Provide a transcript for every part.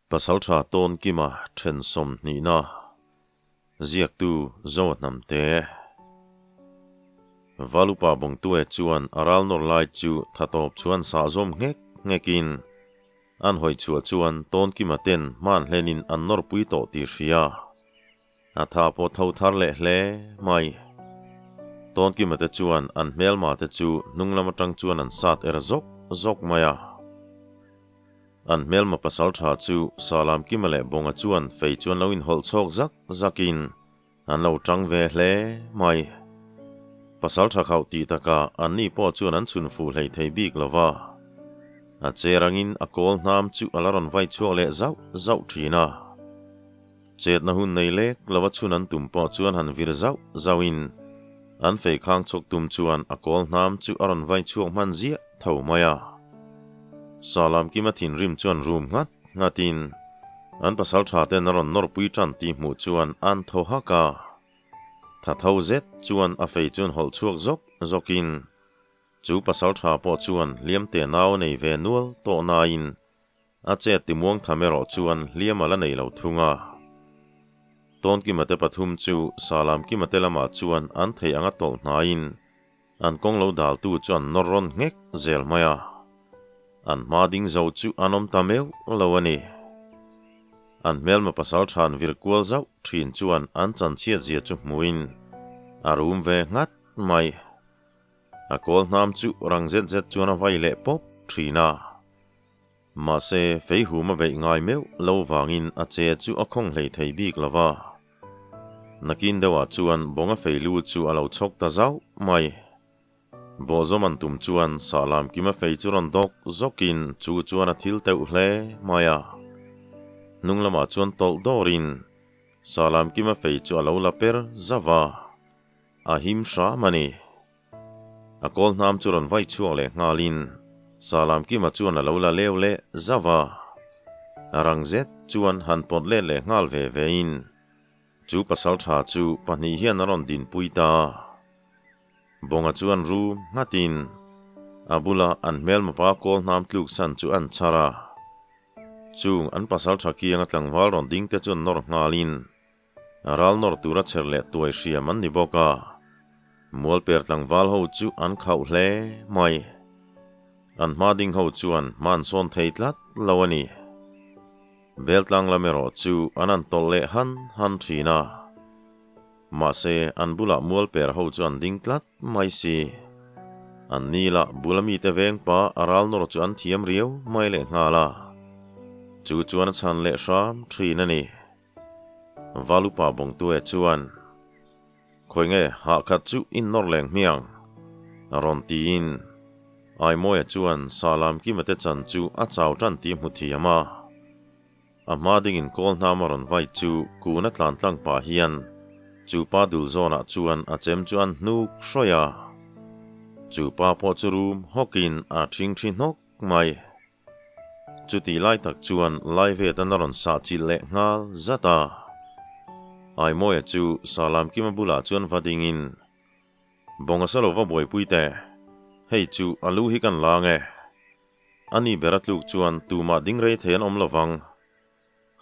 Pasaltha Tawnkima then sawmhnihna ziaktu Zoa Hnamte. Valupa Bawngtue chuan a ral nawr lai chu tha tawp chuan sah zawm nghek nghekin an hawi chhuah chuan Tawnkima ten hman hlenin an nawrpui tawh tih hria. A tha pawh tho thar leh hle mai. Tawnkima te chuan an hmelma te chu hnung lam atang chuan an sat er zawk zawk mai a. An hmelma pasal tha chu Salam Kima leh Bawnga chuan fei chuan lo inhawlh chhawk zak zakin an lo tang ve hle mai. Pasal tha khauh tih takah anni pawh chuan an chhun fuh hlei thei bik lo va. A che rangin a kawl hnam chu a la rawn vai chhuak leh zauh zauh thin a. Chetna hun nei lek lova chhun an tum pawh chuan han vir zauh zauhin an fei khang chhawk tum chuan a kawl hnam chu a rawn vai chhuak hman ziah tho mai a. Salam Kima thinrim chuan rum nghat nghatin an pasal tha ten a rawn nawrpui tan tih hmuh chuan an thaw hak a. Tha tho zet chuan a fei chuan hawlh chhuak zawk zawkin chu pasal tha pawh chuan hliam te nau a nei ve nual tawh nain A chet timuang tham erawh chuan hliam a la nei lo thung a. Tawnkima te pathum chu Salam Kima te lamah chuan an theih anga tawlh hnaiin an kawng lo daltu chu an nawr rawn nghek zel mai a. An hma ding zo chu an awm ta meuh lo a ni. An hmelma pasal than vir kual zauh thin chuan an chanchhiat zia chu hmuin a rum ve nghat mai. A kawl hnam chu rang zet zet chuan a vai leh pawp thin a. Mahse, fei hum a beih ngai meuh lo vangin a che chu a khawng hlei thei bik lo va. Nakin deuhah chuan bawnga fei lu chu a lo chhawk ta zauh mai. Bawhzawm an tum chuan sahlam kima fei chu rawn dawk zawkin chu chuan a thil teuh hle mai a. Hnung lamah chuan tawlh dawrin sahlam kima fei chu a lo la per zauh a, a him hram a ni. A kawl hnam chu rawn vai chhuak leh nghalin Salam Kima chuan a lo la leu leh zauh a. A rang zet chuan han pawt let leh nghal ve vein chu pasal tha chu pahnih hian a rawn dinpui ta. Bawnga chuan rum nghatin a bula an hmelmapa kawl hnam tluk san chu an chhar a. Chung an pasal tha kianga tlangval rawn ding te chuan nawr nghalin A ral nawr tura cher leh tuai hriam an ni bawk a, Mualper tlangval ho chu an khauh hle mai. An hma ding ho chuan hma an sawn thei tlat lo a ni. Beltlang lam erawh chu an an tawlh leh han han thin a. Mahse, an bulah Mualper ho chu an ding tlat mai si. An ni lah bula mite veng pa a ral nawr chu an thiam riau mai leh nghal a. Chu chuan a chhan leh hram thin a ni. Valupa Bawngtue chuan, Khawi nge hah khat chu in nawr leng hmiang? a rawn tiin Aimawia chuan Salam Kima te chan chu a chau tan tih hmu thiam a. A hma dingin kawl hnam a rawn vai chu kun a tlan tlang pah hian chu pa dul zawnah chuan a chem chu an hnuk hrawih a. Chu pa pawh chu rum hawkin a thingthi hnawk mai. Chutih lai tak chuan Laivetan a rawn sah chilh leh nghal zat a. Aimawia chu Salam Kima bulah chuan va dingin, Bawnga sa lo va buaipui teh, hei chu a lu hi kan la ang e. Ani ber a tluk chuan tumah ding rei thei an awm lo vang.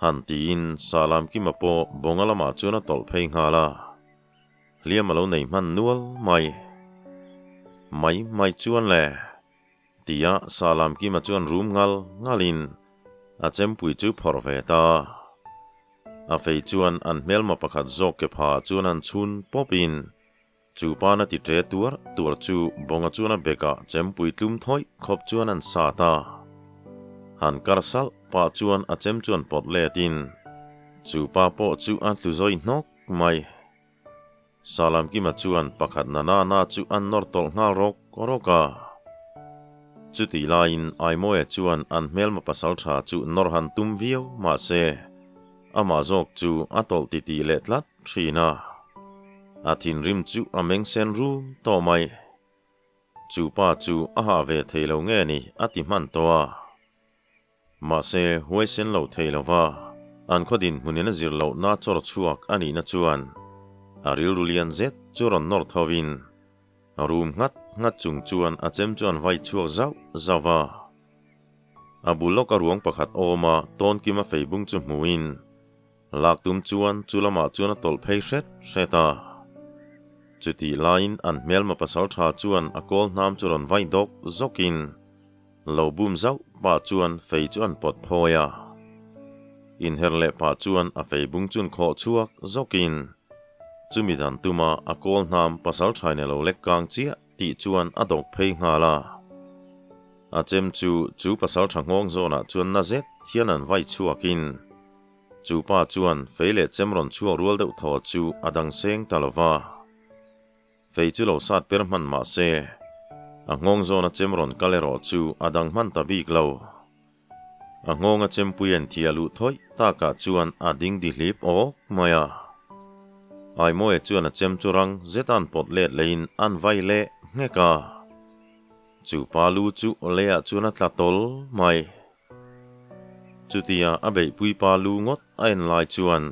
Han tiin Salam Kima pawh bawnga lamah chuan a tawlh phei nghal a. Hliam a lo nei hman nual mai. Mai mai chuan le. Tia Salam Kima chuan rum ngal ngalin a chempui chu phawrh ve ta. A fei chuan an hmelma pakhat zawk ke pha chuan an chhun pawpin chu pa na ti ṭe tuar tuar chu bawnga chuan a bekah chempui tlum thawih khawp chuan an sa ta. Han kar salh pah chuan a chem chuan pawt letin chu pa pawh chu a tlu zawi hnawk mai. Salam Kima chuan pakhat na na na chu an nawr tawlh nghal rawk rawk a. Chutih laiin Aimawia chuan an hmelma pasal tha chu nawr han tum viau mah se, amah zawk chu a tawlh titih leh tlat thin a. A thinrim chu a meng sen rum tawh mai. Chu pa chu a hah ve thei lo nge ni a ti hman tawh a. Mahse, huaisen lo thei lova an khaw dinhmunin a zir lohna chawr chhuak a nihna chuan a rilru lian zet chu rawn nawr thovin rum nghat nghat chung chuan a chem chu an vai chhuak zauh zauh a. A bul lawka ruang pakhat awma Tawnkima feibung chu hmuin lak tum chuan chu lamah chuan a tawlh phei hret hret a. Chutih laiin an hmelma pasaltha chuan a kawl hnam chu rawn vai dawk zawkin lo bum zauh pah chuan fei chu an pawt phawi a. Inher leh pah chuan a feibung chun khawh chhuak zawkin chumi dan tuma a kawl hnam pasalthain a lo lek kang chiah tih chuan a dawk phei nghal a. A chem chu chu pasaltha nghawng zawnah chuan na zet hian an vai chhuakin chu pa chuan fei leh chem rawn chhuak rual deuh thaw chu a dang seng ta lo va. Fei chu lo sat per hman mah se, a nghawng zawna chem rawn kal erawh chu a dang hman ta bik lo. A nghawnga chempui an thih a luh thawih takah chuan a ding di hlip awk mai a. Aimawia chuan a chem chu rang zet an pawt let leiin an vai leh nghek a. Chu pa lu chu leiah chuan a tla tawl mai. Chutia a beihpui pa lu ngawt a en lai chuan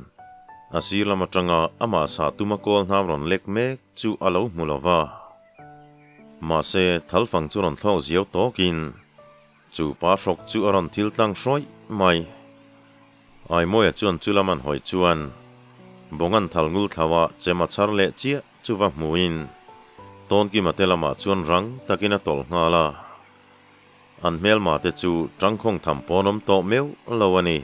a sir lam atanga amah sah tuma kawl hnam rawn lek mek chu a lo hmu lo va. Mahse, thalfang chu rawn thlawk ziau tawkin Chu pa hrawk chu a rawn thil tlang hrawih mai. Aimawia chuan chu lam an hawi chuan Bongan thal ngul thlau a chem a chhar leh chiah chu va hmuin Tawnkima te lamah chuan rang takin a tawlh nghal a. An hmelma te chu tangkhawng tham pawn awm tawh meuh lo a ni.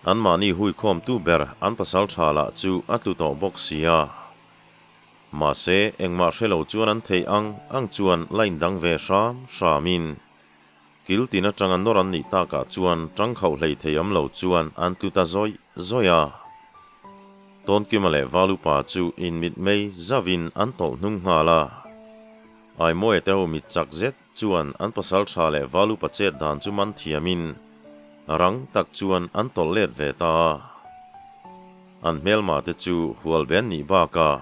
Anmahni huikhawmtu ber an pasal tha lah chu a tlu tawh bawk si a. Mahse, engmah hre lo chuan an theih ang ang chuan line dang ve hram hramin kil tin atanga nawr an nih takah chuan tangkhauh hlei thei awm lo chuan an tlu ta zawih zawih a. Tawnkima leh Valupa chu inmitmei zauvin an tawlh hnung nghal a. Aimawia te ho mit chak zet chuan an pasal tha leh Valupa chet dan chu man thiamin rang tak chuan an tawlh let ve ta a. An hmelma te chu hual ben nih bakah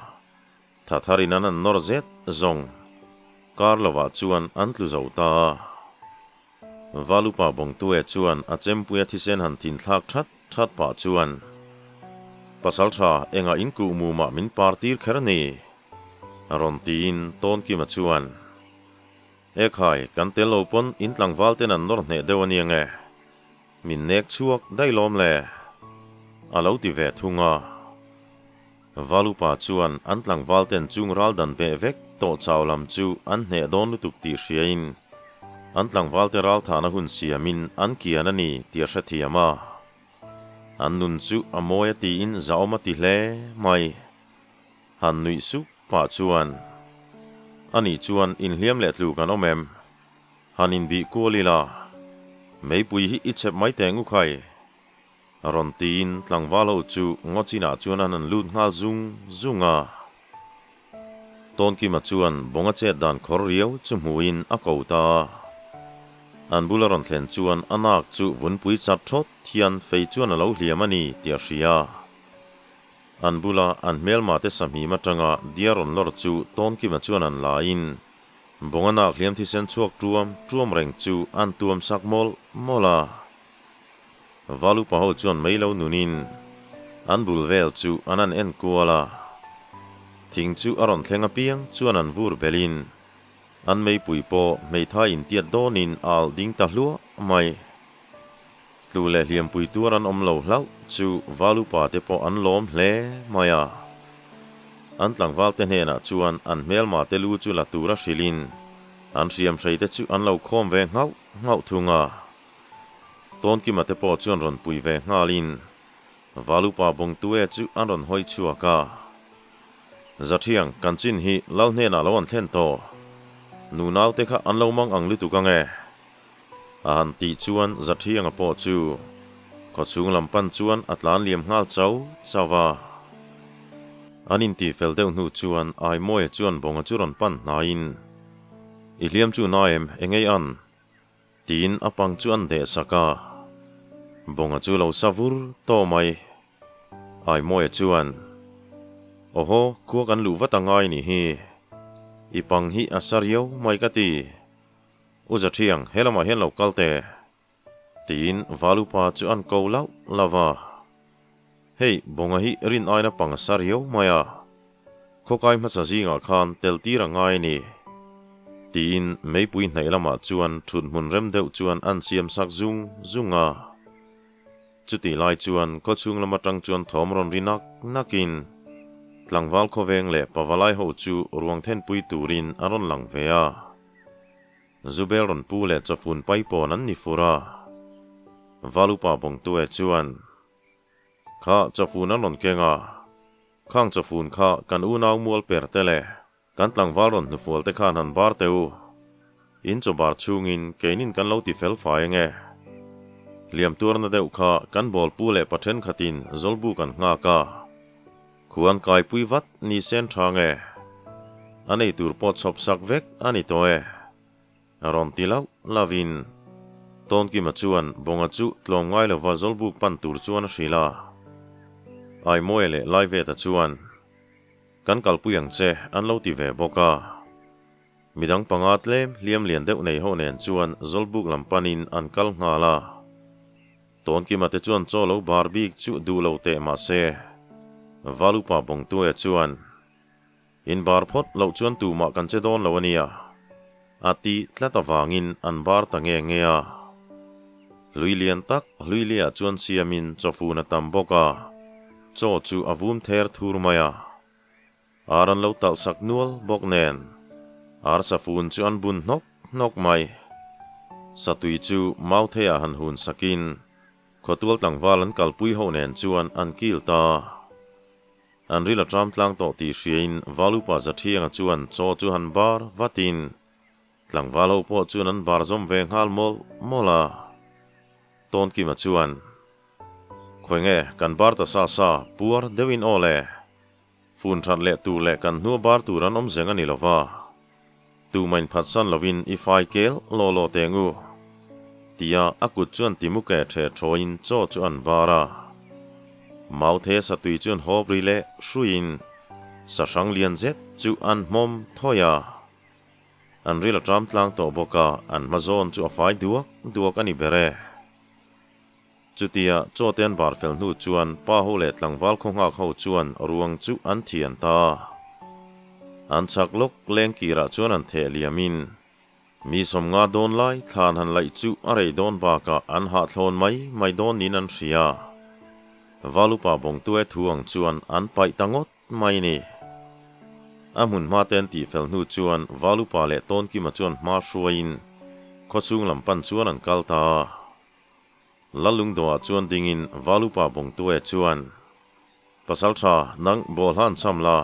tha tharin an an nawr zet zawng kar lovah chuan an tlu zo ta a. Valupa Bawngtue chuan a chempuia thisen han thin thlak that that pah chuan, Pasaltha engah in kuh mumah min par tir kher ni? A rawn tiin Tawnkima chuan, Ekhai, kan tel lo pawn in tlangval ten an nawr hneh deuh a nia nge? Min nek chhuak daih lawm le? A lo ti ve thung a. Valupa chuan an tlangval ten chung ral dan beh vek tawh chau lam chu an hneh dawn lutuk tih hriain an tlangval te ral thahna hun siamin an kian a ni tih a hrethiam a. An nun chu a mawi a tiin zahawm a ti hle mai. Han nuih sup pah chuan, Anih chuan inhliam leh tluk an awm em? Han inbih kual ila, meipui hi i chhep mai teh ngu khai? Rawn tiin tlangval ho chu ngaw chinah chuan an han lut nghal zung zung a. Tawnkima chuan Bawnga chet dan khawr riau chu hmuhin a ko ta a. An bula rawn thlen chuan a nak chu vunpui chat thawt hian fei chuan a lo hliam a ni tih a hria. An bula an hmelma te sahmim atanga diar rawn lawr chu Tawnkima chuan an lain Bawnga nak hliam thisen chhuak tuam tuam reng chu an tuam sak mawlh mawlh a. Valupa ho chuan mei lo nunin an bul vel chu an han en kual a. Thing chu a rawn thleng apiang chuan an vur belhin an meipui pawh hmeithai intiat dawnin a alh ding ta hluah mai. Tlu leh hliampui tuar an awm lo hlauh chu Valupa te pawh an lawm hle mai a. An tlangval te hnenah chuan an hmelma te lu chu la tura hrilhin an hriamhrei te chu an lo khawm ve nghauh nghauh thung a. Tawnkima te pawh chuan rawn pui ve nghalin Valupa Bawngtue chu an rawn hawi chhuak a. Zathiang, kan chin hi Lal hnenah lo an thlen tawh. Nunau te kha an lo mang ang lutuk ange. A han tih chuan Zathianga pawh chu khawchhung lam pan chuan a tlan liam nghal chau chau a. An intih fel deuh hnu chuan Aimawia chuan Bawnga chu rawn pan hnaiin, I hliam chu na em, engei an? Tiin a pang chu an deh sak a. Bawnga chu lo sa vur tawh mai. Aimawia chuan, Awhaw, khua kan luh vat a ngai nih hi. I pang hi a sa riau mai ka ti. U Zathiang, he lamah hian lo kal teh, tiin Valupa chu an ko lauh lauh a. Hei, Bawnga hi rin aina pang a sa riau mai a, khawkai hmasa zingah khan tel tir a ngai a ni, Tiin meipui hnaih lamah chuan thut hmun rem deuh chuan an siam sak zung zung a. Chutih lai chuan khawchhung lam atang chuan thawm rawn ri nak nakin tlangval khawveng leh pavalai ho chu ruang thenpui turin a rawn lang ve a. Zubel rawn pu leh chawfun pai pawn an ni fur a. Valupa Bawngtue chuan, Kha chawfun an rawn keng a, khang chawfun kha kan unau mual per te leh kan tlangval rawn hnufual te khan han bar teh u. In chaw bar chhungin keinin kan lo ti fel fai ange. Hliam tuarna deuh kha kan bawl pu leh pa thenkhatin zawlbu kan nghak a. Khuan kaipui vat ni sen tha nge? A nei tur pawh chhawp sak vek a ni tawh e. A rawn ti lauh lauhin Tawnkima chuan Bawnga chu tlawm ngai lova zawlbuk pan tur chuan a hrilh a. Aimawia leh Laiveta chuan, Kan kalpui ang che an lo ti ve bawk a. Midang panga tlem hliam lian deuh nei ho nen chuan zawlbuk lam panin an kal nghal a. Tawnkima te chuan chaw lo bar bik chu duh lo teh mah se, Valupa Bawngtuaia chuan, In bar phawt loh chuan tumah kan che dawn lo a nia, a ti tlat avangin an bar ta nge nge a. Hlui lian tak hlui liah chuan siamin chawfun a tam bawk a, chaw chu a vum ther thur mai a. Ar an lo talh sak nual bawk nen ar safun chu an bun hnawk hnawk mai. Satui chu Mautheiah han hun sakin khawtual tlangval an kalpui ho nen chuan an kil ta. An ril a ṭam tlang tawh tih hriain Valupa Zathianga chuan chaw chu han bar vatin tlangval ho pawh chuan an bar zawm ve nghal mawlh mawlh a. Tawnkima chuan, Khawi nge kan bar ta sa sa puar deuhin aw le. Fun that leh tur leh kan hnua bar tur an awm zeng a ni lova, tumain phatsan lovin i fai kel law law teng u, tia a kut chuan timuke the thawiin chaw chu an bar a. Mauthe satui chuan hawp ri leh hruiin sahrang lian zet chu an hmawm thawi a. An ril a ṭam tlang tawh bawk a, an hma zawn chu a fai duak duak a ni ber e. Chutia chaw te an bar fel hnu chuan pa ho leh tlangval khaw nghak ho chuan ruang chu an thian ta. An chhak lawk leng kirah chuan an theh liamin mi sawmnga dawn lai thlan han laih chu a rei dawn bakah an hahthlawn mai mai dawn niin an hria. Valupa Bawngtue thu ang chuan an paih ta ngawt mai ni. A hmun hma te an tih fel hnu chuan Valupa leh Tawnkima chuan hma hruaiin khawchhung lam pan chuan an kal ta. Lalungdawah chuan dingin Valupa Bawngtue chuan, Pasaltha, nang bawlhlan cham la,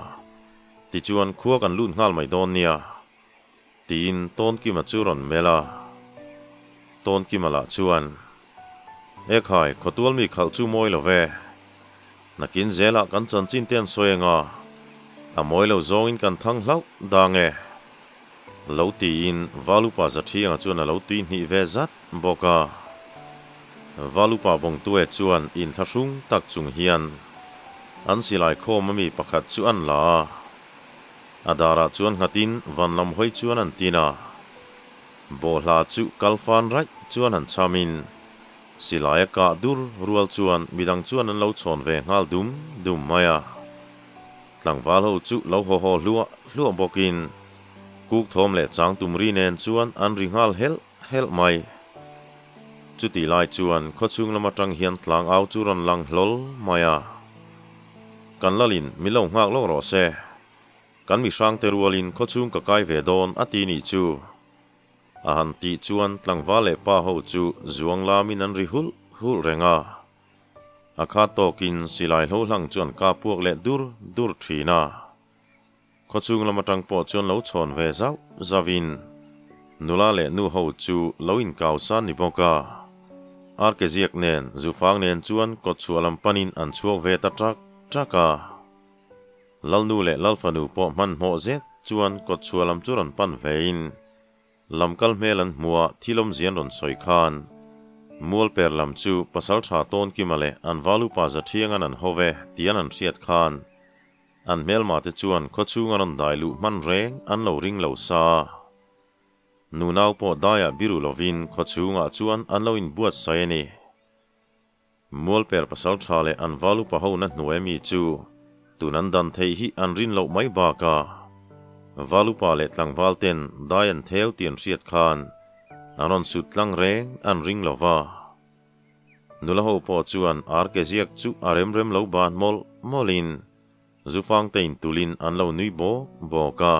tichuan khua kan lut nghal mai dawn nia, tiin Tawnkima chu rawn melh a. Tawnkima lah chuan, Ekhai, khawtual mi khalh chu mawi lo ve. Nakin zelah kan chanchin te an sawi anga, a mawi lo zawngin kan thang hlauh dang e. Lo tiin Valupa Zathianga chuan a lo tui hnih ve zat bawk a. Valupa Bawngtue chuan inthlahrung tak chung hian an silai khawm ami pakhat chu an la a. A darah chuan nghatin van lam hawi chuan an tin a. Bawhhla chu kal fan raih chuan han chhamin silai a kah dur rual chuan midang chuan an lo chhawn ve nghal dum dum mai a. Tlangval ho chu lo haw haw hluah hluah bawkin kuk thawm leh chang tum ri nen chuan an ri nghal helh helh mai. Chutih lai chuan khawchhung lam atang hian tlang au chu rawn lang hlawl mai a. Kan lalin min lo nghak lawk rawh se. Kan mihrangte rualin khawchhung ka kai ve dawn a ti nih chu. A han tih chuan tlangval leh pa ho chu zuang lamin an ri hulh hulh reng a. A khat tawkin silai hlo hlang chu an kap puak leh dur dur thin a. Khawchhung lam atang pawh chuan lo chhawn ve zauh zauhin nula leh nu ho chu lo inkau san ni bawk a. Arke ziak nen zufang nen chuan kawtchhuah lam panin an chhuak ve ta ṭak ṭak a. Lalnu leh Lalfanu pawh hmanhmawh zet chuan kawtchhuah lam chu rawn pan vein Lam kal hmel an hmu a, thil awmzia an rawn sawi khan Mualper lam chu Pasaltha Tawnkima leh an Valupa Zathianga'n an ho ve tih an han hriat khan an hmelma te chuan khawchhung a rawn dai luh hman reng an lo ring lo sa. Nunau pawh daiah biru lovin khawchhungah chuan an lo inbuatsaih a ni. Mualper Pasaltha leh an Valupa ho na hnuai mi chu tun an dan theih hi an rin loh mai bakah. Valupa leh tlangval ten dai an theu tih an hriat khan an rawn sut tlang reng an ring lo va. Nula ho pawh chuan ar ke ziak chu a rem rem lo ban mawlh mawlhin zufang te intulin an lo nui bawk bawk a.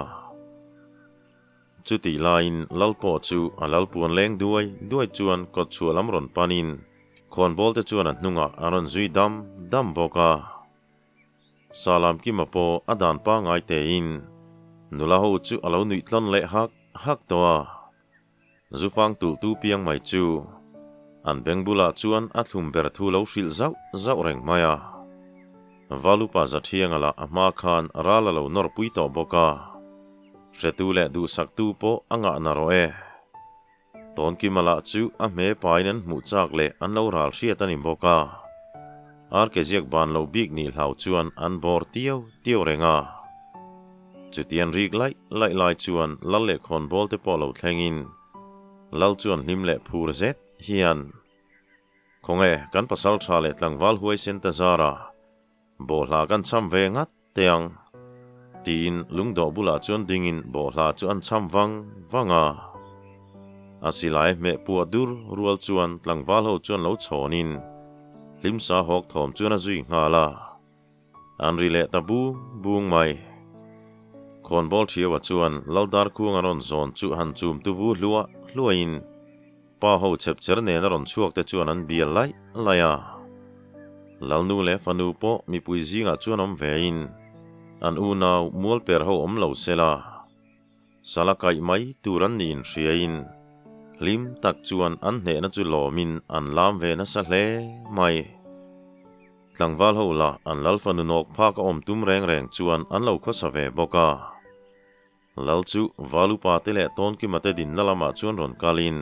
Chutih laiin Lal pawh chu a lal puan leng duai duai chuan kawt chhuah lam rawn panin khawnbawl te chuan a hnungah an rawn zui dam dam bawk a. Salam Kima pawh a dan pangngai tein nula ho chu a lo nuih tlawn leh hak hak tawh a. Zufang tulhtu piang mai chu an beng bulah chuan a thlum ber thu lo hrilh zauh zauh reng mai a. Valupa Zathianga lah a hma khan ral a lo nawrpui tawh bawk a, hretu leh duhsaktu pawh a ngah na rawh e. Tawnkima lah chu a hme pain an hmuh chak leh an lo ral hriat a ni bawk a, ar ke ziak ban lo bik nih hlau chuan an bawr tiau tiau reng a. Chutian rik laih laih lai chuan lal leh khawnbawl te pawh lo thlengin lal chuan hlim leh phur zet hian, Khawnge kan pasal tha leh tlangval huaisen ta zara bawhhla kan cham ve ngat teh ang, tiin lungdawh bulah chuan dingin bawhhla chu an cham vang vang a. A silai hmeh puah dur rual chuan tlangval ho chuan lo chhawnin hlimsa hawk thawm chuan a zui nghal a. An ri leh ta bung bung mai. Khawnbawl Thiaua chuan Laldar khuang a rawn zawn chu han chum tu vu hluah hluahin pa ho chep cher nen a rawn chhuak te chuan an bial laih laih a. Lalnu leh fanu pawh mipui zingah chuan awm vein an unau mualper ho awm lo sela. Sala kaih mai tur an nih inhriain hlim tak chuan an hnehna chu lawmin an lam ve nasa hle mai. Tlangval ho lah an lal fanu nawk phak a awm tum reng reng chuan an lo khawsa ve bawk a. Lal chu Valupa te leh Tawnkima te dinna lamah chuan rawn kalin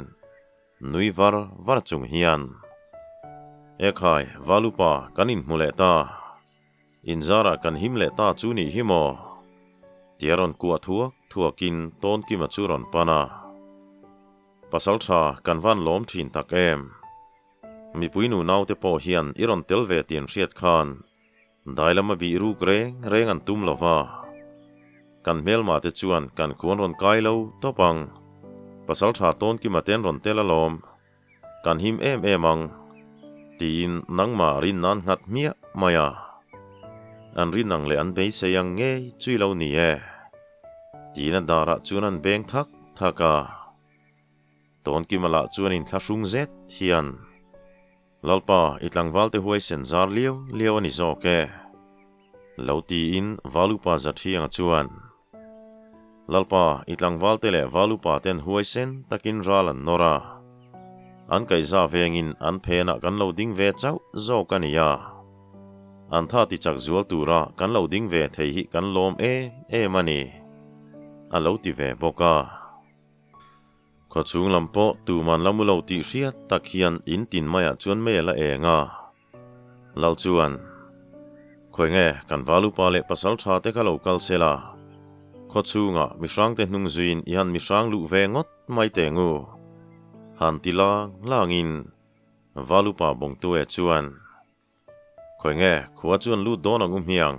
nui var var chung hian, Ekhai, Valupa, kan inhmu leh ta. Inzarah kan him leh ta chu nih hi maw? Tia rawn kuah thuak thuakin Tawnkima chu rawn pan a. Pasal tha kan van lawm thin tak em? Mipui nu naute pawh hian i rawn tel ve tih an hriat khan dai lama bih ruk reng reng an tum lo va. Kan hmelma te chuan kan khuan rawn kai lo tawp ang. Pasal tha Tawnkima te an rawn tel alawm. Kan him em em ang, tiin nangmah rin nan nghat hmiah mai a. An rin ang leh an beisei ang ngei chui lo ni e, tiin a darah chuan an beng thak thak a. Tawnkima lah chuan inthlahrung zet hian, Lalpa, i tlangvalte huaisen zar liau liau a ni zawk e, lo tiin Valupa Zathianga chuan, Lalpa, i tlangvalte leh valupa ten huaisen takin ral an nawr a. An kaihza vengin an phenah kan lo ding ve chauh zawk a ni a. An tha ti chak zual tura kan lo ding ve thei hi kan lawm em em a ni, a lo ti ve bawk a. Khawchhung lam pawh tuman la mu lo tih hriat tak hian in tin maiah chuan mel a eng a. Lal chuan, Khawi nge kan valupa leh pasal tha te kha lo kal se la, khaw chhungah mihrangte hnung zuiin i han mihrang luh ve ngawt mai teh ngu? Han ti lang langin valupa Bawngtue chuan, Khawi nge khua chuan lut dawn ang u hmiang?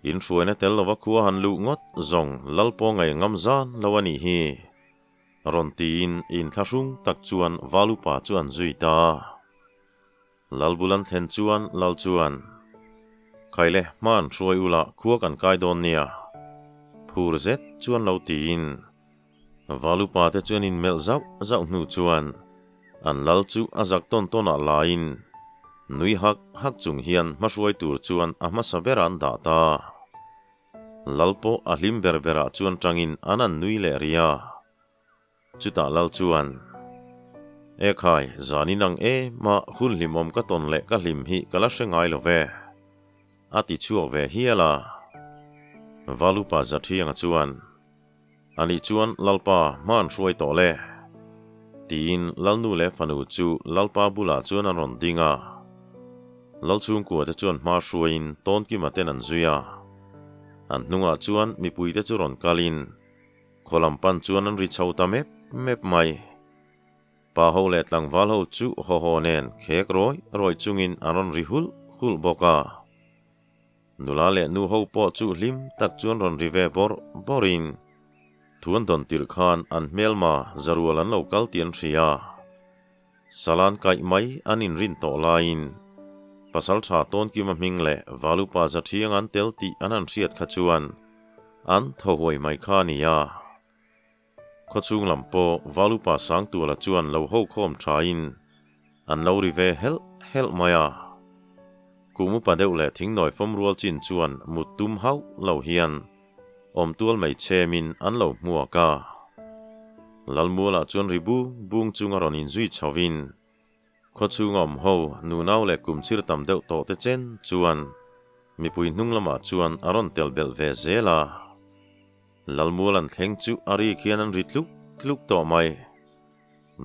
In hruaina tel lova khua han luh ngawt zawng Lal pawh ngaih ngam zan lo a nih hi. Rawn tiin inthlahrung tak chuan valupa chu an zui ta. Lalbul an thlen chuan Lal chuan, Khaile, hma an hruai ula khua kan kai dawn nia. Phur zet chuan lo tiin Valupa te chuan inmelh zauh zauh hnu chuan an Lal chu a zak tawn tawnah laiin nui hak hak chung hian hmahruai tur chuan a hmasa berah an dah ta. Lal pawh a hlim ber berah chuan tangin an an nui leh rih a. Chutah Lal chuan, E khai, zan in ang e, mah hun hlimawm ka tawn leh ka hlim hi ka la hre ngai lo ve, a ti chhuak ve hial a. Valupa Zathianga chuan, Anih chuan Lalpa hma an hruai tawh le, tiin Lalnu leh fanu chu Lalpa bulah chuan an rawn ding a. Lal chhungkua te chuan hma hruaiin Tawnkima ten an zui a. An hnungah chuan mipuite chu rawn kalin, Khaw lam pan chuan an ri chho ta mep mep mai. Pa ho leh tlangval ho chu haw haw nen khek rawi rawi chungin an rawn ri hulh hulh bawk a. Nula leh nu ho pawh chu hlim tak chuan rawn ri ve bawrh bawrhin thu an dawn tirh khan an hmelma zarual an lo kal tih an hria. Salan kaih mai an inrin tawh laiin Pasaltha Tawnkima hming leh Valupa Zathiang an tel tih an han hriat kha chuan an thaw huai mai kha a ni a. Khawchhung lam pawh Valupa Sangtuala chuan lo ho khawm thain an lo ri ve helh helh mai a. Kum upa deuh leh thingnawi fawm rual chin chuan mut tum hauh lo hian awmtual mai chhemin an lo hmuak a. Lalmualah chuan ri bung bung chunga rawn inzui chhovin Khawchhung awm ho nunau leh kum chhir tam deuh tawh te chen chuan mipui hnung lamah chuan a rawn tel belh ve zel a. Lalmual an thleng chu a rik hian an ri tluk tluk tawh mai.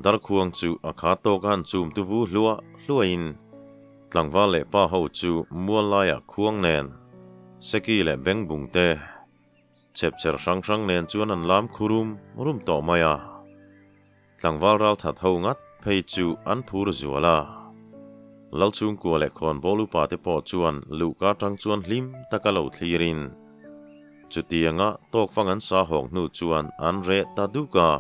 Darkhuang chu a kha tawk a han chum tu vu hluah hluahin tlangval leh pa ho chu mual laiah khuang nen seki leh bengbung te chhepchher hrang hrang nen chuan an lam khu rum rum tawh mai a. Tlangval ralthat ho ngat phei chu an phur zual a. Lalchhungkua leh khawnbawl upa te pawh chuan luhka atang chuan hlim taka lo thlirin chutianga tawkfang an sa hawk hnu chuan an reh ta duk a.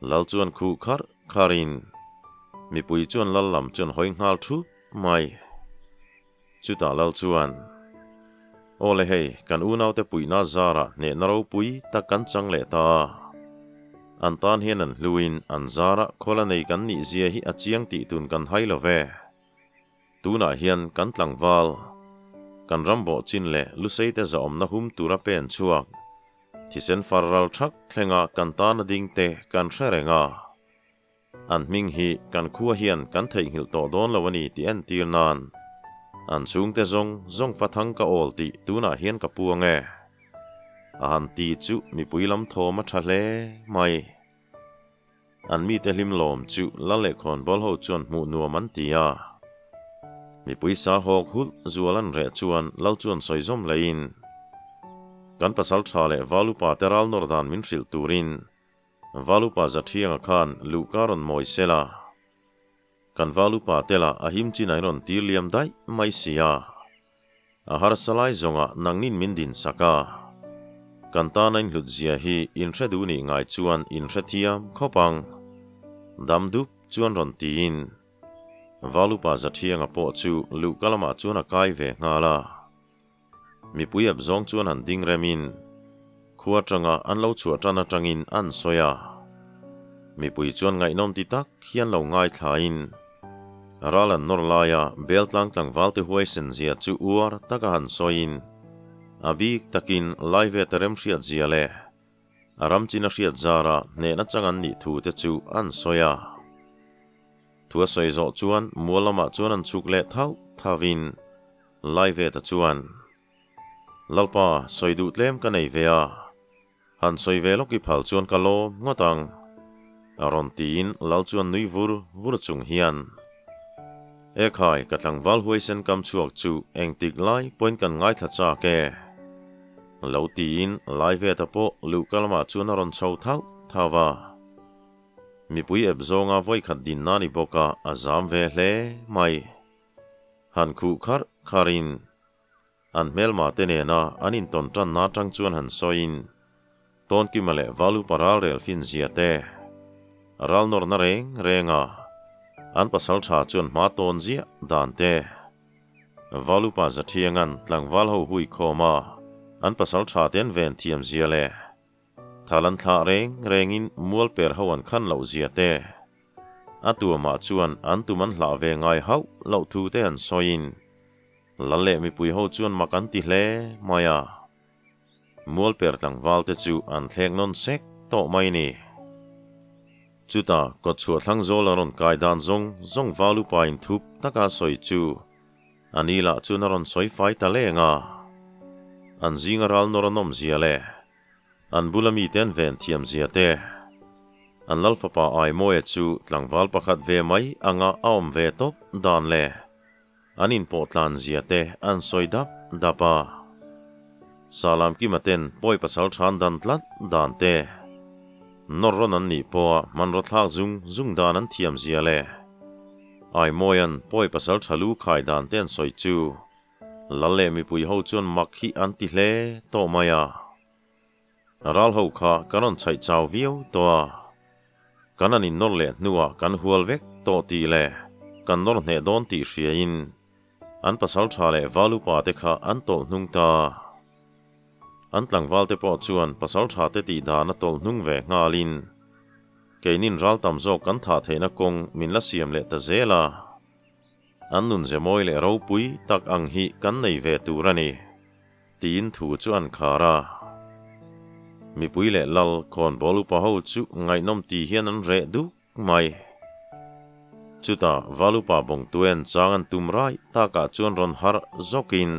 Lal chuan khuh kharh kharhin mipui chuan lal lam chuan hawi nghal thup mai. Chutah lal chuan, Aw le hei, kan unaute puihna zarah hnehna ropui tak kan chang leh ta a. An tan hian an hluin an zarah khawla nei kan nih zia hi a chiang tih tun kan hai lo ve. Tunah hian kan tlangval, kan ram bawh chin leh Luseite zahawmna hum tura pen chhuak, thisen far ral thak thlenga kan tana dingte kan hre reng a. An hming hi kan khua hian kan theihnghilh tawh dawn lo a ni tih entir nan an chhungte zawng zawng fa thang ka awl tih tunah hian ka puang e. A han ti chu mipui lam thawm a tha hle mai. An mite hlim lawm chu Lal leh Khawnbawl ho chuan hmuh nuam an ti a. Mipui sa hawk hulh zual an reh chuan Lal chuan sawi zawm leiin kan pasal tha leh val upa te ral nawr dan min hrilh turin Valupa Zathianga khan luhka rawn mawi sel a, kan Valupa te lah a him chin a rawn tir liam daih mai si a. A harsa lai zawngah nangnin min din sak a, kan tana inhlut zia hi inhre duh nih ngai chuan inhre thiam khawp ang, dam dup chuan rawn tiin Valupa Zathianga pawh chu luhka lamah chuan a kai ve nghal a. Mipui ep zawng chuan han ding remin khua atanga an lo chhuah tan atangin an sawi a. Mipui chuan ngaihnawm ti tak hian lo ngaithlain ral an nawr laia Beltlang tlangval te huaisen zia chu uar taka han sawiin a bik takin Laiveta remhriat zia leh a ram chin a hriat zara hnehna chang an nih thu te chu an sawi a. Thu a sawi zawh chuan mual lamah chuan an chhuk leh thauh thauhin Laiveta chuan, Lalpa, sawi duh tlem ka nei ve a, han sawi ve lawk i phal chuan ka lawm ngawt ang, a rawn tiin Lal chuan nui vur vur chung hian, Ekhai, ka tlangval huaisen kam chhuak chu engtik lai pawhin kan ngaithla chak e, lo tiin Laiveta pawh luhka lamah chuan a rawn chho thauh thauh a. Mipui ep zawnga vawikhat dinna ni bawk a, a zam ve hle mai. Han khuh kharh kharhin an hmelma te nena an intawn tanna atang chuan han sawiin Tawnkima leh Valupa ralrel fin zia te ral nawrna reng renga an pasal tha chuan hma tawn ziah dan te Valupa Zathiangan tlangval ho hui khawma an pasal tha te an ven thiam zia leh Thal an thlah reng rengin mual per ho an khan loh zia te. A tuamah chuan an tum an hlah ve ngai hauh loh thu te an sawiin Lal leh mipui ho chuan mak an ti hle mai a. Mual per tlangval te chu an thlek nawn sek tawh mai ni. Chutah kawtchhuah thlang zawl a rawn kai dan zawng zawng val upa in thup taka sawi chu A ni lah chuan a rawn sawi fai ta leng a, an zinga ral nawr a nawm zia leh an bula mite an ven thiam zia te, an lal fapa Aimawia chu tlangval pakhat ve mai anga a awm ve tawp dan leh an inpawh tlan zia te an sawi dap dap a. Salam Kima ten pawi pasal than dan tlat dan te, nawr rawn an nih pawha hmanraw thlak zung zung dan an thiam zia leh, Aimawia'n pawi pasal tha lu khai dan te an sawi chu Lal leh mipui ho chuan mak hi an ti hle tawh mai a. Ral ho kha kan rawn chhaih chau viau tawh a. Kan han innawr leh hnuah kan hual vek tawh tih leh kan nawr hneh dawn tih hriain an pasal tha leh val upa te kha an tawlh hnung ta. An tlangval te pawh chuan pasal tha te tih dan a tawlh hnung ve nghalin keinin ral tam zawk kan thah theihna kawng min la siam leh ta zel a. An nun ze mawi leh ropui tak ang hi kan nei ve tur a ni, tiin thu chu an khar a. Mipui leh lal khawnbawl upa ho chu ngaihnawm ti hian an reh duk mai. Chutah val upa Bawngtuen chang an tum rai takah chuan rawn harh zawkin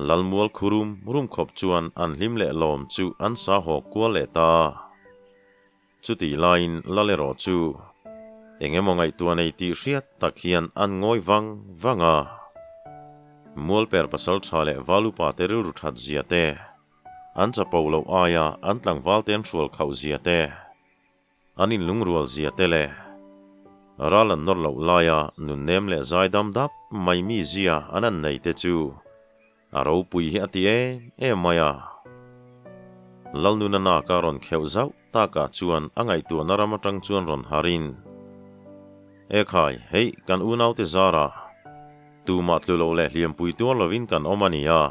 Lalmual khurum rum khawp chuan an hlim leh lawm chu an sa haw kual leh ta. Chutih laiin Lal erawh chu eng emaw ngaihtuah nei tih hriat tak hian an ngawi vang vang a. Mualper pasal tha leh val upa te rilru that zia te, an chapo loh aia an tlangval te an hrual khauh zia te, an inlungrual zia te leh ral an nawr loh laia nunnem leh zaidam dap mai mi zia an an nei te chu A ropui hi a ti em em mai a. Lalnuna naka rawn kheuh zauh takah chuan a ngaihtuahna ram atang chuan rawn harin, Ekhai, hei kan unaute zarah tumah tlu lo leh hliampui tuar lovin kan awm a ni a.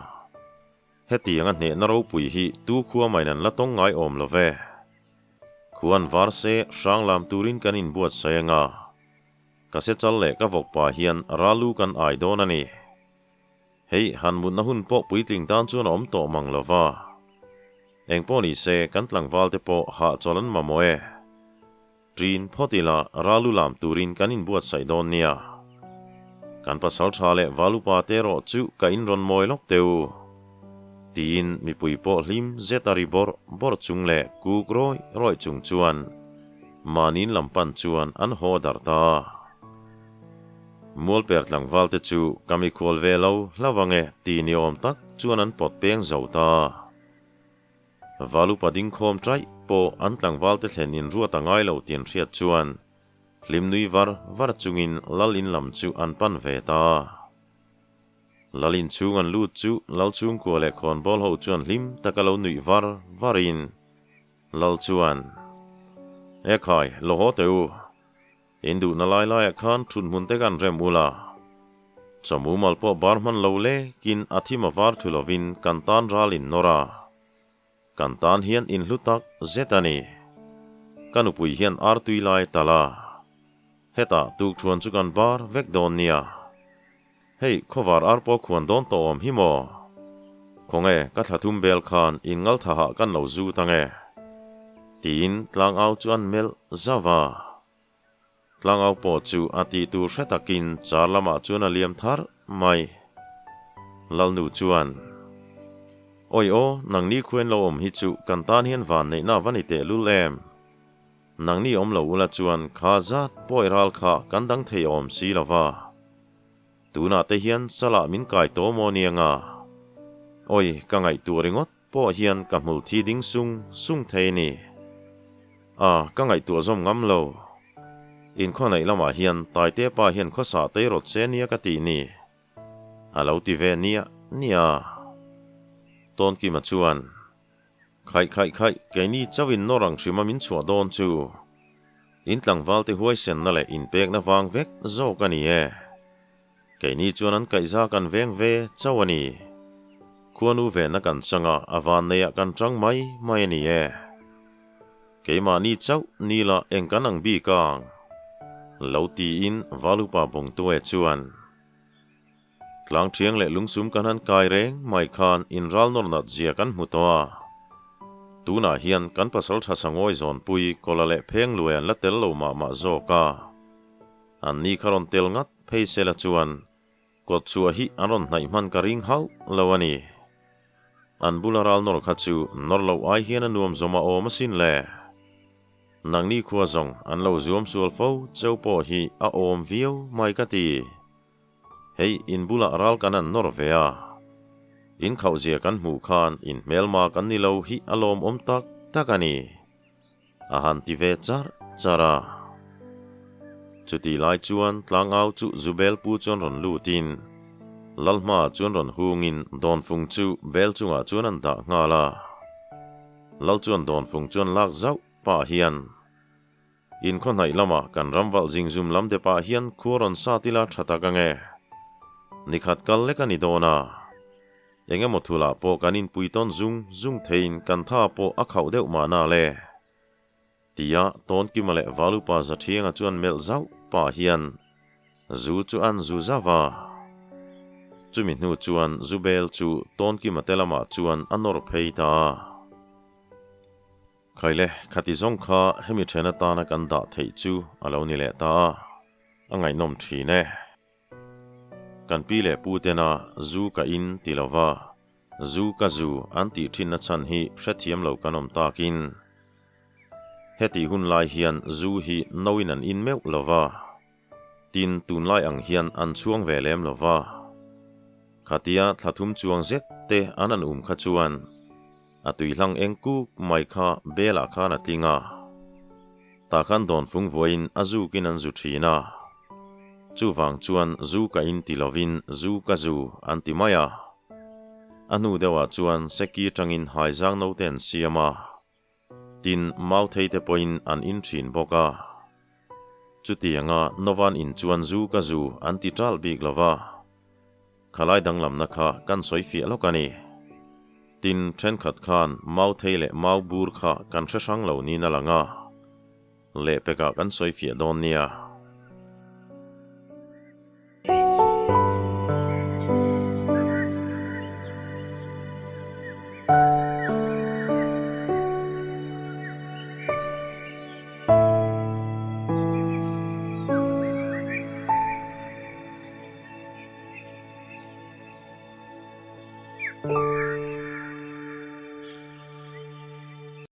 Hetiang a hnehna ropui hi tu khua main an la tawng ngai awm lo ve. Khuan var se hrang lam turin kan inbuatsaih anga ka se chal leh ka vawk pa hian ralu kan ai dawn a ni. Hei, han mutna hun pawh puitling tan chuan a awm tawh mang lo va. Eng pawh ni se, kan tlangval te pawh hahchawl an mamawh e. Ṭin phawt ila ralu lam turin kan inbuatsaih dawn nia. Kan pasal ṭha leh val upa te erawh chu ka inrawn mawi lawk teh u. Tiin mipui pawh hlim zet a ri bawrh bawrh chung leh kuk rawih rawih chung chuan mahniin lam pan chuan an haw darh ta. Mualper tlangval te chu ka mikhual ve lo hlauh ang e ti ni awm tak chuan an pawt peng zo ta. Valupa dingkhawm ṭaih pawh an tlangval te thlen in ruat a ngai lo tih an hriat chuan hlim nui var var chungin lal in lam chu an pan ve ta. Lal in chhung an lut chu lal chhungkua leh khawnbawl ho chuan hlim taka lo nuih var varin lal chuan, Ekhai, lo haw teh u. In duhna lai laiah khan thut hmun te kan rem ul a, chawmu mal pawh bar hman lo lekin a thim a var thu lovin kan tan ral in nawr a, kan tan hian in hlu tak zet a ni. Ka nupui hian ar tui lai tal a, hetah tukthuan chu kan bar vek dawn nia. Hei, khawvar ar pawh khuan dawn tawh awm hi maw? Khawnge, ka thla thum bel khan in ngalthaha kan lo zut ange? Tiin tlangau chu an melh zauh a. Tlangau pawh chu a tih tur hre takin char lamah chuan a liam tharh mai. Lalnu chuan, Awi aw, nangni khuain lo awm hi chu kan tan hian van neihna va ni tehlul em? Nangni awm lo ula chuan kha zat pawi ral kha kan dang thei awm si lo va. Tunah te hian salah min kai tawh maw nianga? Awi, ka ngaihtuah ringawt pawh hian ka hmul thi ding sung sung thei ni. A, ka ngaihtuah zawm ngam lo. Inkhaw neih lamah hian Taite pa hian khawsa tei rawt che nia ka tih ni. A lo ti ve nia nia. Tawnkima chuan. Khaih khaih khaih, keini chauhin nawr ang hrima min chhuah dawn chu. In tlangval te huaisenna leh inpekna vang vek zawk a ni e. Keini chuan an kaihza kan veng ve chauh a ni. Khuanu venna kan chang a, a vanneiah kan chang mai mai a ni e. Keimahni chauh ni la eng kan ang bik ang? Lo tiin Valupa Bawngtuaia chuan. Tlang ṭhiang leh lungsum kan han kai reng mai khan inral nawr nat zia kan hmu tawh a. Tunah hian kan pasal ṭha sangawi zawnpui kawla leh pheng luai an la tel lo mah mah zawk a. Anni kha rawn tel ngat phei sela chuan kawt chhuah hi an rawn hnaih hman ka ring hauh lo a ni. An bula ral nawr kha chu nawr loh ai hian a nuam zawm a awm asin le. Nangni khua zawng an lo zuam sual fo cheu pawh hi a awm viau mai ka ti. Hei, in bulah ral kan an nawr ve a. In khauhzia kan hmuh khan in hmelma kan ni lo hi a lawmawm tak tak a ni. A han ti ve char char a. Chutih lai chuan tlangau chu Zubel pu chuan rawn lutin. Lal hmaah chuan rawn hungin dawnfung chu bel chungah chuan an dah nghal a. Lal chuan dawnfung chuan lak zauh pah hian, Inkhawhnaih lamah kan ramvalh zingzum lam depah hian khua rawn sat ila tha tak ange. Nikhat kal lek a ni dawn a. Eng emaw thulah pawh kan inpui tawn zung zung theiin kan tha pawh a khauh deuh mahna le. Tia Tawnkima leh Valupa Zathianga chuan melh zauh pah hian zu chu an zu zauh a. Chumi hnu chuan zu bel chu Tawnkima te lamah chuan a nawr phei ta a. Khaile, khati zawng kha hemi then atana kan dah theih chu a lo ni leh ta a, a ngaihnawm thin e. Kan pi leh pu tena zu ka in ti lova, zu ka zu an tih thinna chhan hi hrethiam lo kan awm takin. Hetih hun lai hian zu hi no in an in meuh lova, tin tunlai ang hian an chhuang ve lem lova. Khatia thla thum chuang zet te an an um kha chuan, A tui hlang eng kuk mai kha belah khan a tling a, tah khan dawnfung vuain a zukin an zu thin a. Chuvang chuan zu ka in ti lovin zu ka zu an ti mai a. A hnu deuhah chuan seki tangin haizang note an siam a, tin mauthei te pawhin an in thin bawk a. Chutianga Novan in chuan zu ka zu an ti ṭalh bik lo va, khalai danglamna kha kan sawi fiah lawk a ni. Tin, ṭhenkhat khan mauthei leh mau bur kha kan hre hrang lo niin a lang a, lehpekah kan sawi fiah dawn nia.